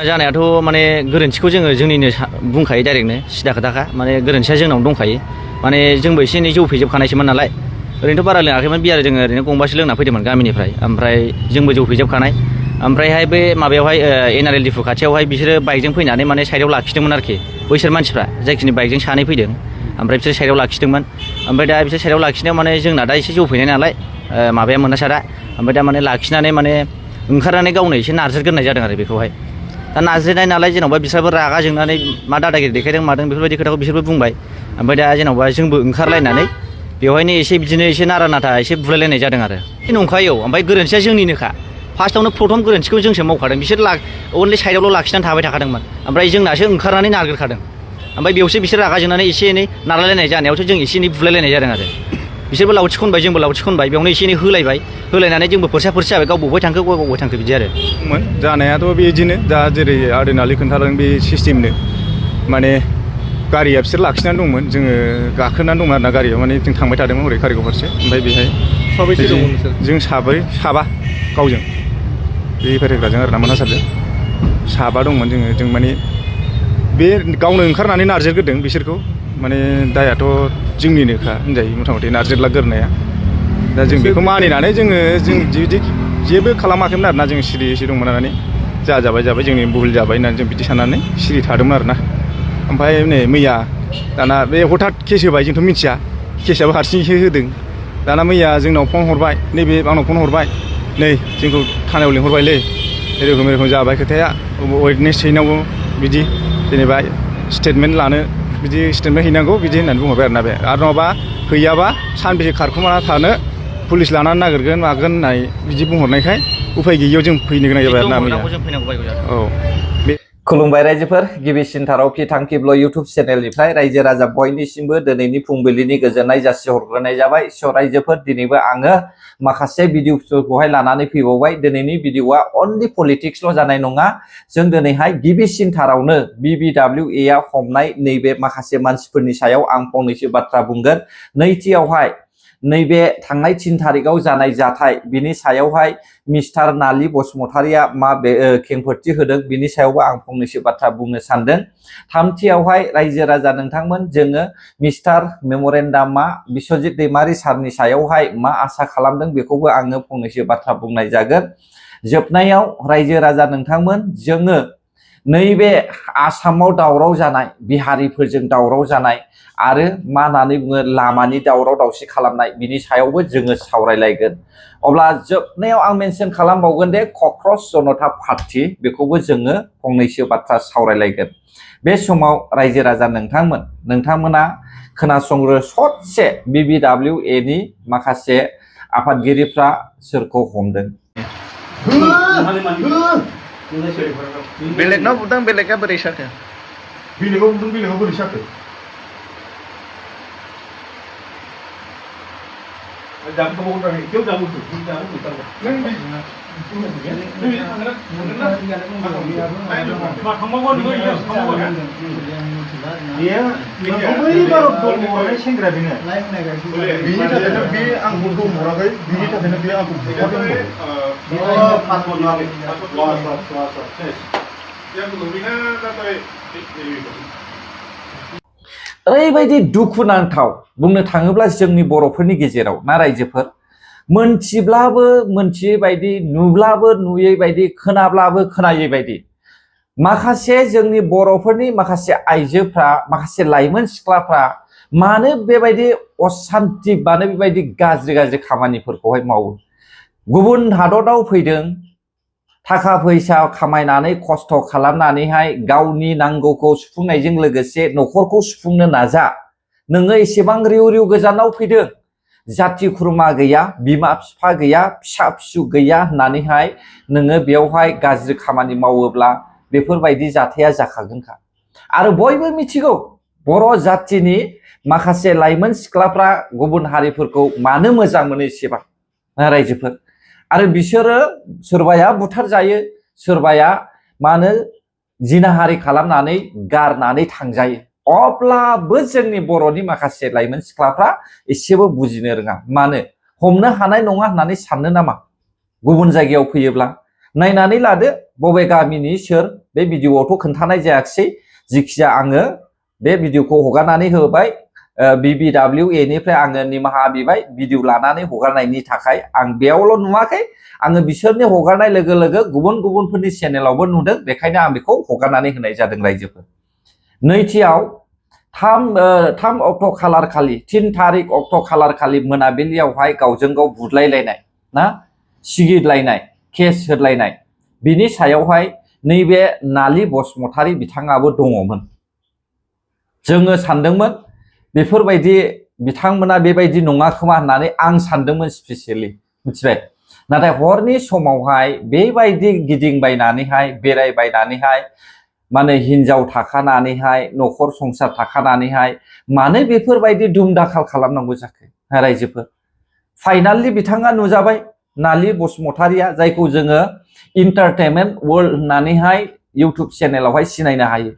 जानायाथ' माने गोरोन्थिखौ जोङो जोंनिनो बुंखायो डाइरेक्टनो सिदा खोथाखा माने गोरोन्थिया जोंनावनो दंखायो माने जोंबो एसे एनै जौ फेजोबखानायसोमोन नालाय ओरैनोथ' बारा लोङाखैमोन बियार जोङो ओरैनो गंबासो लोंना फैदोंमोन गामिनिफ्राय ओमफ्राय जोंबो जौ फेजोबखानाय ओमफ्रायहाय बे माबायावहाय एनआरएल डिफु खाथियावहाय बिसोरो बाइकजों फैनानै माने साइडआव लाखिदोंमोन आरोखि बैसोर मानसिफ्रा जायखिनि बाइकजों सानै फैदों ओमफ्राय बिसोर साइडआव लाखिदोंमोन ओमफ्राय दा बिसोर साइडआव लाखिनायाव माने जोंना दा एसे जौ फैनाय नालाय माबाया मोनासारा ओमफ्राय दा माने लाखिनानै माने ओंखारनानै गावनो एसे नारज्रिग्रोनाय जादों आरो बेखौहाय दा नारज्रिनाय नालाय जेन'बा बिसोरबो रागा जोंनानै मा दादागिरि देखायदों मादों बेफोरबायदि खोथाखौ बिसोरबो बुंबाय ओमफ्राय दा जेन'बा जोंबो ओंखारलायनानै बेवहायनो एसे बिदिनो एसे नारा नाथा एसे बुलायलायनाय जादों आरो नंखायो ओमफ्राय गोरोन्थिया जोंनिनोखा फार्स्टआवनो प्रथम गोरोन्थिखौ जोंसो मावखादों बिसोर अनलि साइडआवल' लाखिनानै थाबाय थाखादोंमोन ओमफ्राय जोंनासो ओंखारनानै नारग्रोखादों ओमफ्य बेयावसो बिसोर रागा जोंनानै एसे एनै नारलायलायनाय जानायावसो जों एसे एनै बुलायलायनाय जादों आरो बिसोरबो लावथि खनबाय जोंबो लावथि खनबाय बेयावनो एसे एनै होलायनानै जोंबो फोरसा जाबाय गाव बबेहाय थांखो गाव बबेहाय थांखो बिदि आरो जानायाथ' बिदिनो दा जेरै आदैनालि खोन्थादों बे सिस्टेमनो माने गारिया बिसोर लाखिनानै दंमोन जोङो गाखोनानै दंमोन आरोना गारियाव माने जों थांबाय थादोंमोन हरै कारिगाव फारसे ओमफ्राय बेहाय साबैसे दंमोन नोंसोर जों साबा गावजों बे फेरेग्राजों आरोना मोनहासारजों साबा दंमोन जों माने बे गावनो ओंखारनानै नारजिरग्रोदों बिसोरखौ माने दायाथ' जोंनिनोखा होनजायो मथा मथि नारजिरलाग्रोनाया दा जों बेखौ मानिनानै जों बिदि जेबो खालामाखैमोन आरोना जों सिरियैसो दंमोन होननानै जाबाय जोंनि भुल जाबाय होननानै जों बिदि साननानै सिरि थादोंमोन आरोना ओमफ्राय नै मैया दाना बे हथात केस होबाय जोंथ' मिथिया केसआबो हारसिङैसो होदों दाना मैया जोंनाव फन हरबाय नैबे आंनाव फन हरबाय नै जोंखौ थानायाव लिंहरबायलै एरखम जाबाय खोथाया उइटनेस हैनांगौ बिदि जेनेबा स्टेटमेन्ट लानो बिदि स्टेटमेन्ट हैनांगौ बिदि होननानै बुंहरबाय आरोना बे आरो नङाबा हैयाबा सानबेसे खारखुमाना थानो पुलिस लानानै नागिरगोन मागोन होननाय बिदि बुंहरनायखाय उफाय गैयियाव जों फैनो गोनां जाबाय आरोना मैया औ खुलुमबाय रायजोफोर गिबिसिनथाराव फिथांखिब्ल इउटुब चेनेलनिफ्राय रायजो राजा बयनिसिमबो दिनैनि फुंबिलिनि गोजोननाय जासिहरग्रोनाय जाबाय स' रायजोफोर दिनैबो आङो माखासे भिडिअफोरखौहाय लानानै फैबावबाय दिनैनि भिडिअआ अनलि पलिटिक्सल' जानाय नङा जों दिनैहाय गिबिसिनथारावनो BBWA आ हमनाय नैबे माखासे मानसिफोरनि सायाव आं फंनैसो बाथ्रा बुंगोन नैथियावहाय नैबे थांनाय 3 थारिखआव जानाय जाथाय बिनि सायावहाय मिस्टार नालि बसुमतारिया मा खेंफोरथि होदों बिनि सायावबो आं फंनैसो बाथ्रा बुंनो सानदों थामथियावहाय रायजो राजा नोंथांमोन जोङो मिस्टार मेमरेन्डामा बिश्वजित दैमारि सारनि सायावहाय मा आसा खालामदों बेखौबो आङो फंनैसो बाथ्रा बुंनाय जागोन जोबनायाव रायजो राजा नोंथांमोन जोङो नैबे आसामाव दावराव जानाय बिहारिफोरजों दावराव जानाय आरो मा होननानै बुङो लामानि दावराव दावसि खालामनाय बिनि सायावबो जोङो सावरायलायगोन अब्ला जोबनायाव आं मेनसन खालामबावगोन दे क'क्राझ जनता पार्टी बेखौबो जोङो फंनैसो बाथ्रा सावरायलायगोन बे समाव रायजो राजा नोंथांमोना खोनासंग्रो ससे BBWA नि माखासे आफादगिरिफ्रा सोरखौ हमदों बेलेगनाव बुदों बेलेगा बोरै साखो बेलेगाव बुदों बेलेगाव बोरै साखो जाबो दङ होननानै केउ जाबो नों ओरैबायदि दुखुनांथाव बुंनो थाङोब्ला जोंनि बर'फोरनि गेजेराव ना रायजोफोर मोनथिब्लाबो मोनथियै बायदि नुब्लाबो नुयै बायदि खोनाब्लाबो खोनायै बायदि माखासे जोंनि बर'फोरनि माखासे आइजोफ्रा माखासे लाइमोन सिख्लाफ्रा मानो बेबायदि असान्ति मानो बेबायदि गाज्रि खामानिफोरखौहाय मावो गुबुन हादराव फैदों थाखा फैसा खामायनानै खस्थ' खालामनानैहाय गावनि नांगौखौ सुफुंनायजों लोगोसे न'खरखौ सुफुंनो नाजा नोङो एसेबां रिउ गोजानाव फैदों जाथि खुरमा गैया बिमा बिफा गैया फिसा फिसौ गैया होननानैहाय नोङो बेयावहाय गाज्रि खामानि मावोब्ला बेफोरबायदि जाथाया जाखागोनखा आरो बयबो मिथिगौ बर' जाथिनि माखासे लाइमोन सिख्लाफ्रा गुबुन हारिफोरखौ मानो मोजां मोनो एसेबां रायजोफोर आरो बिसोरो सोरबाया बुथार जायो सोरबाया मा होनो जिनाहारि खालामनानै गारनानै थांजायो अब्लाबो जोंनि बर'नि माखासे लाइमोन सिख्लाफ्रा एसेबो बुजिनो रोङा मानो हमनो हानाय नङा होननानै साननो नामा गुबुन जायगायाव फैयोब्ला नायनानै लादो बबे गामिनि सोर बे भिडिअआवथ' खोन्थानाय जायाखिसै जिखिजाया आङो बे भिडिअखौ हगारनानै होबाय BBWA निफ्राय आङो निमाहा बिबाय भिडिअ लानानै हगारनायनि थाखाय आं बेयावल' नुवाखै आङो बिसोरनि हगारनाय लोगो लोगो गुबुन गुबुनफोरनि चेनेलावबो नुदों बेखायनो आं बेखौ हगारनानै होनाय जादों रायजोफोर नैथियाव 3 अक्ट' खालार खालि 3 थारिख अक्ट' खालार खालि मोनाबिलियावहाय गावजों गाव बुदलायलायनाय ना सिगिलायनाय केस होलायनाय बिनि सायावहाय नैबे नालि बसुमतारी बिथाङाबो दङमोन जोङो सानदोंमोन बेफोरबायदि बिथांमोना बेबायदि नङा खोमा होननानै आं सानदोंमोन स्पेसियेलि मिथिबाय नाथाय हरनि समावहाय बेबायदि गिदिंबायनानैहाय बेरायबायनानैहाय माने हिनजाव थाखानानैहाय न'खर संसार थाखानानैहाय मानो बेफोरबायदि दुमदाखाल खालामनांगौ जाखो रायजोफोर फाइनालि बिथाङा नुजाबाय नालि बसुमतारीया जायखौ जोङो इन्टारटेनमेन्ट वर्ल्ड होननानैहाय इउटुब चेनेलावहाय सिनायनो हायो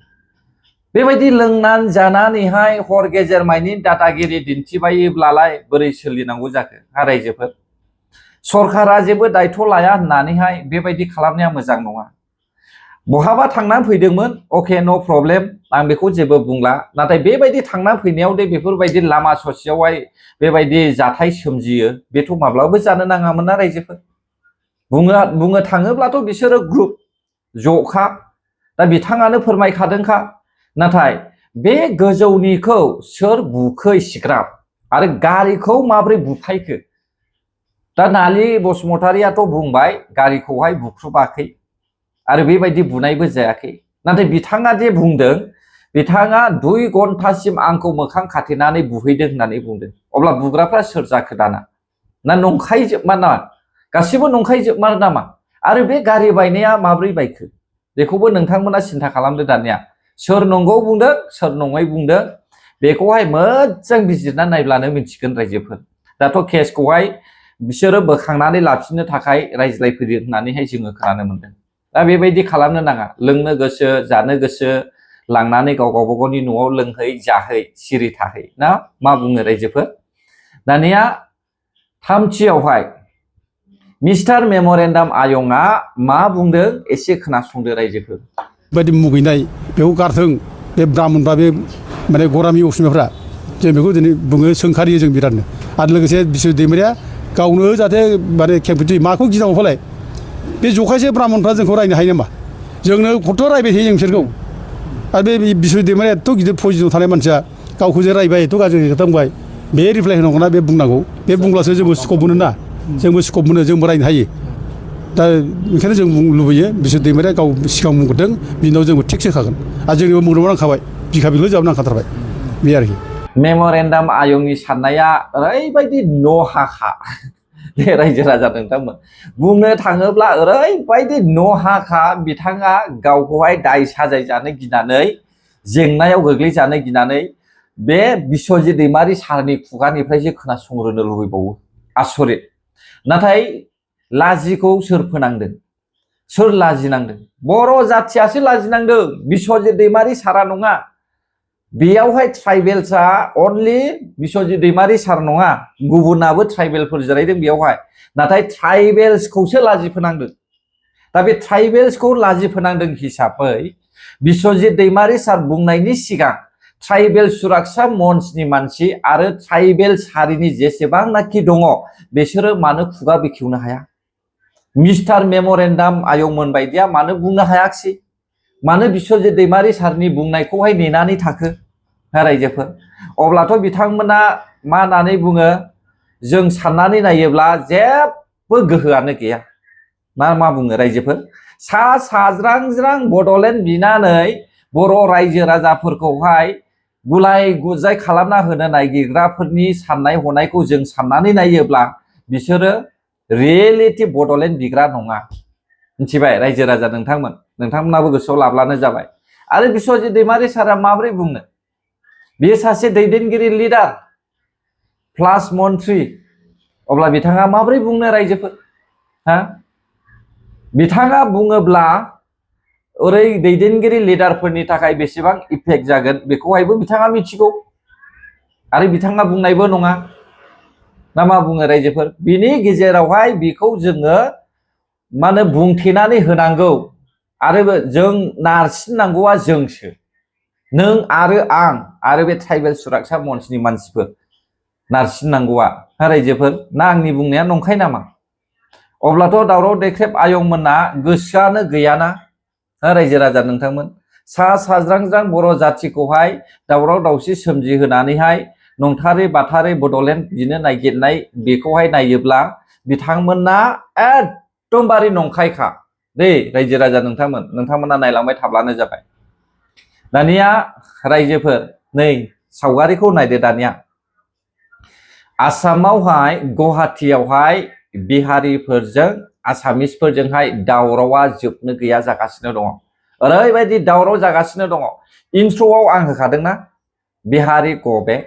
बेबायदि लोंनानै जानानैहाय हर गेजेर मानि दादागिरि दिन्थिबायोब्लालाय बोरै सोलिनांगौ जाखो रायजोफोर सरकारा जेबो दायथ' लाया होननानैहाय बेबायदि खालामनाया मोजां नङा बहाबा थांनानै फैदोंमोन अके न' प्रब्लेम आं बेखौ जेबो बुंला नाथाय बेबायदि थांनानै फैनायाव दे बेफोरबायदि लामा ससेयावहाय बेबायदि जाथाय सोमजियो बेथ' माब्लाबो जानो नाङामोन ना रायजोफोर बुंनो थाङोब्लाथ' बिसोरो ग्रुप ज'खा दा बिथाङानो फोरमायखादोंखा नाथाय बे गोजौनिखौ सोर बुखो इसिग्राब आरो गारिखौ माब्रै बुफायखो दा नालि बसुमतारीयाथ' बुंबाय गारिखौहाय बुख्रुबाखै आरो बेबायदि बुनायबो जायाखै नाथाय बिथाङा जे बुंदों बिथाङा 2 घन्टासिम आंखौ मोखां खाथेनानै बुहैदों होननानै बुंदों अब्ला बुग्राफ्रा सोर जाखो दाना ना नंखायजोबमा नामा गासिबो नंखायजोबमा नामा आरो बे गारि बायनाया माब्रै बायखो बेखौबो नोंथांमोना सिन्था खालामदो दानिया सोर नंगौ बुंदों सोर नङै बुंदों बेखौहाय मोजां बिजिरना नायब्लानो मिथिगोन रायजोफोर दाथ' केसखौहाय बिसोरो बोखांनानै लाफिननो थाखाय रायज्लायफैदों होननानैहाय जोङो खोनानो मोनदों दा बेबायदि खालामनो नाङा लोंनो गोसो जानो गोसो लांनानै गावबा गावनि न'आव लोंहै जाहै सिरि थाहै ना मा बुङो रायजोफोर दानिया थामथियावहाय मिस्टार मेम'रेन्डाम आयंआ मा बुंदों एसे खोनासंदो रायजोफोर बायदि मुगैनाय बेखौ गारथों बे ब्राह्मणफ्रा बे माने गरामि असमियाफ्रा जों बेखौ दिनै बुङो सोंखारियो जों बिरादनो आरो लोगोसे बिश्व दैमारिया गावनो जाहाथे माने खेंफोरथि माखौ गिनांगौ फालाय बे जखायसे ब्राह्मणफ्रा जोंखौ रायनो हायो नामा जोंनो खथ' रायबाय थायो जों बिसोरखौ आरो बे बिश्व दैमारिया एथ' गिदिर पजिसनाव थानाय मानसिया गावखौ जे रायबाय एथ' गाज्रि खोथा बुंबाय बे रिप्लाय होनांगौ ना बे बुंनांगौ बे बुंब्लासो जोंबो स्कप मोनो ना जोंबो स्कप मोनो जोंबो रायनो हायो दा ओंखायनो जों लुबैयो बिश्व दैमारिया गाव सिगां बुंग्रोदों बिनाव जोंबो टेक्स होखागोन आरो जोंनिबो मोनोबो नांखाबाय बिखा बिखौ जाबो नांखाथारबाय बे आरोखि मेम'रेन्डाम आयंनि साननाया ओरैबायदि नहाखा रायजो राजा नोंथांमोन बुंनो थाङोब्ला ओरैबायदि नहाखा बिथाङा गावखौहाय दाय साजाय जानो गिनानै जेंनायाव गोग्लैजानो गिनानै बे बिश्वजित दैमारि सारनि खुगानिफ्रायसो खोनासंग्रोनो लुबैबावो आसरित नाथाय लाजिखौ सोर फोनांदों सोर लाजिनांदों बर' जाथियासो लाजिनांदों बिश्वजित दैमारि सारा नङा बेयावहाय ट्राइबेल्सआ अनलि बिश्वजित दैमारि सार नङा गुबुनाबो ट्राइबेलफोर जिरायदों बेयावहाय नाथाय ट्राइबेल्सखौसो लाजि फोनांदों दा बे ट्राइबेल्सखौ लाजि फोनांदों हिसाबै बिश्वजित दैमारि सार बुंनायनि सिगां ट्राइबेल सुरक्षा मन्चनि मानसि आरो ट्राइबेल हारिनि जेसेबांनाखि दङ बिसोरो मानो खुगा बेखेवनो हाया मिस्टार मेम'रेन्डाम आयंमोन बायदिया मानो बुंनो हायाखिसै मानो बिश्वजित दैमारि सारनि बुंनायखौहाय नेनानै थाखो रायजोफोर अब्लाथ' बिथांमोना मा होननानै बुङो जों साननानै नायोब्ला जेबो गोहोआनो गैया मा बुङो रायजोफोर साज्रां बड'लेण्ड बिनानै बर' रायजो राजाफोरखौहाय गुलाय गुजाय खालामना होनो नागिरग्राफोरनि साननाय हनायखौ जों साननानै नायोब्ला बिसोरो रियेलिटि बड'लेण्ड बिग्रा नङा मिथिबाय रायजो राजा नोंथांमोनाबो गोसोआव लाब्लानो जाबाय आरो बिश्वजित दैमारि सारा माबोरै बुंनो बेयो सासे दैदेनगिरि लिडार प्लास मन्त्रि अब्ला बिथाङा माबोरै बुंनो रायजोफोर हा बिथाङा बुङोब्ला ओरै दैदेनगिरि लिडारफोरनि थाखाय बेसेबां इफेक्ट जागोन बेखौहायबो बिथाङा मिथिगौ आरो बिथाङा बुंनायबो नङा ना मा बुङो रायजोफोर बिनि गेजेरावहाय बेखौ जोङो माने बुंथेनानै होनांगौ आरो जों नारसिननांगौआ जोंसो नों आरो आं आरो बे ट्राइबेल सुरक्षा मन्चनि मानसिफोर नारसिननांगौआ रायजोफोर ना आंनि बुंनाया नंखाय नामा अब्लाथ' दावराव देख्रेब आयंमोना गोसोआनो गैयाना रायजो राजा नोंथांमोन सा साज्रांज्रां बर' जाथिखौहाय दावराव दावसि सोमजिहोनानैहाय नंथारै बाथारै बड'लेण्ड बिदिनो नागिरनाय बेखौहाय नायोब्ला बिथांमोना एकदमबारे नंखायखा दे रायजो राजा नोंथांमोना नायलांबाय थाब्लानो जाबाय दानिया रायजोफोर नै सावगारिखौ नायदो दानिया आसामावहाय गुवाहाटीयावहाय बिहारिफोरजों आसामिसफोरजोंहाय दावरावा जोबनो गैया जागासिनो दङ ओरैबायदि दावराव जागासिनो दङ इन्ट्र'आव आं होखादोंना बिहारि गो बेक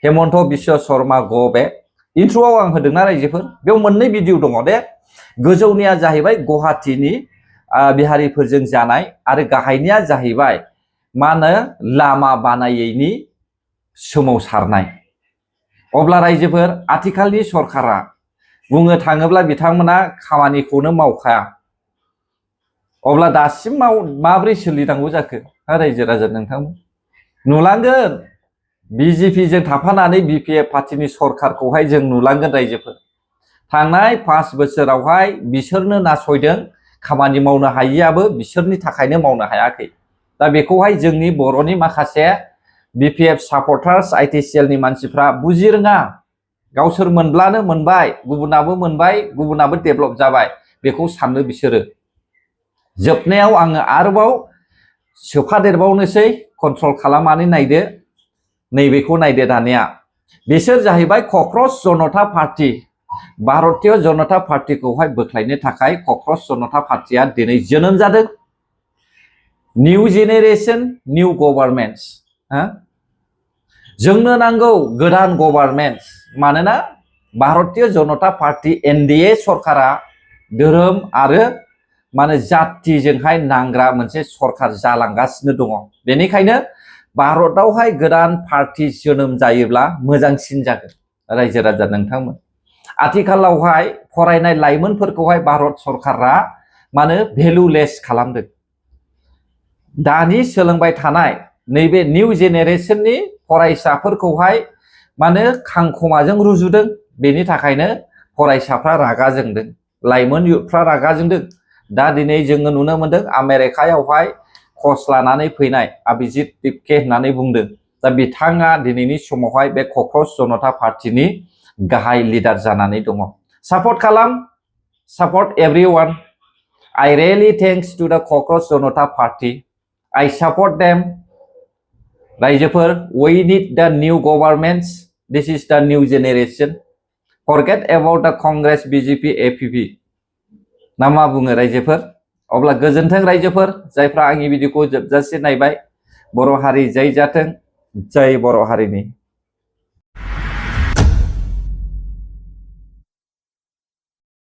हेमन्त बिश्व शर्मा गो बेक इन्ट्र'आव आं होदोंना रायजोफोर बेयाव मोननै भिडिअ दङ दे गोजौनिया जाहैबाय गुवाहाटीनि बिहारिफोरजों जानाय आरो गाहायनिया जाहैबाय मा होनो लामा बानायैनि सोमावसारनाय अब्ला रायजोफोर आथिखालनि सरकारा बुंनो थाङोब्ला बिथांमोना खामानिखौनो मावखाया अब्ला दासिमाव माब्रै सोलिनांगौ जाखो रायजो राजा नोंथांमोन नुलांगोन बिजेपिजों थाफानानै बिपिएफ पार्टिनि सरकारखौहाय जों नुलांगोन रायजोफोर थांनाय 5 बोसोरावहाय बिसोरनो नासयदों खामानि मावनो हायियाबो बिसोरनि थाखायनो मावनो हायाखै दा बेखौहाय जोंनि बर'नि माखासे बिपिएफ सापर्टार्स आइटिसिएलनि मानसिफ्रा बुजि रोङा गावसोर मोनब्लानो मोनबाय गुबुनाबो डेभेलप जाबाय बेखौ साननो बिसोरो जोबनायाव आङो आरोबाव सोफादेरबावनोसै कन्ट्रल खालामनानै नायदो नैबेखौ नायदो दानिया बिसोर जाहैबाय क'क्राझ जनता पार्टी भारतीय जनता पार्टीखौहाय बोख्लायनो थाखाय क'क्राझ जनता पार्टीया दिनै जोनोम जादों निउ जेनेरेशन निउ गभर्नमेन्ट्स जोंनो नांगौ गोदान गभर्नमेन्ट्स मानोना भारतीय जनता पार्टी एनडीए सरकारा धोरोम आरो माने जातिजोंहाय नांग्रा मोनसे सरकार जालांगासिनो दङ बेनिखायनो भारतआवहाय गोदान पार्टी जोनोम जायोब्ला मोजांसिन जागोन रायजो राजा नोंथांमोन आथिखालावहाय फरायनाय लाइमोनफोरखौहाय भारत सरकारा माने भेलुलेस खालामदों दानि सोलोंबाय थानाय नैबे निउ जेनेरेशननि फरायसाफोरखौहाय माने खांखमाजों रुजुदों बेनि थाखायनो फरायसाफ्रा रागा जोंदों लाइमोन युथफ्रा रागा जोंदों दा दिनै जोङो नुनो मोनदों आमेरिकायावहाय कर्स लानानै फैनाय अभिजित टिपके होननानै बुंदों दा बिथाङा दिनैनि समावहाय बे क'क्राझ जनता पार्टीनि गाहाय लिडार जानानै दङ सापर्ट खालाम support एभरिवान I really thanks to the Cockroach Jonata Party. I support them. रायजोफोर we need the new governments. This is the new generation. Forget about the Congress, BJP, APP. ना मा बुङो रायजोफोर अब्ला गोजोन्थों रायजोफोर जायफ्रा आंनि भिडिअखौ जोबजासे नायबाय बर' हारि जय जाथों जय बर' हारिनि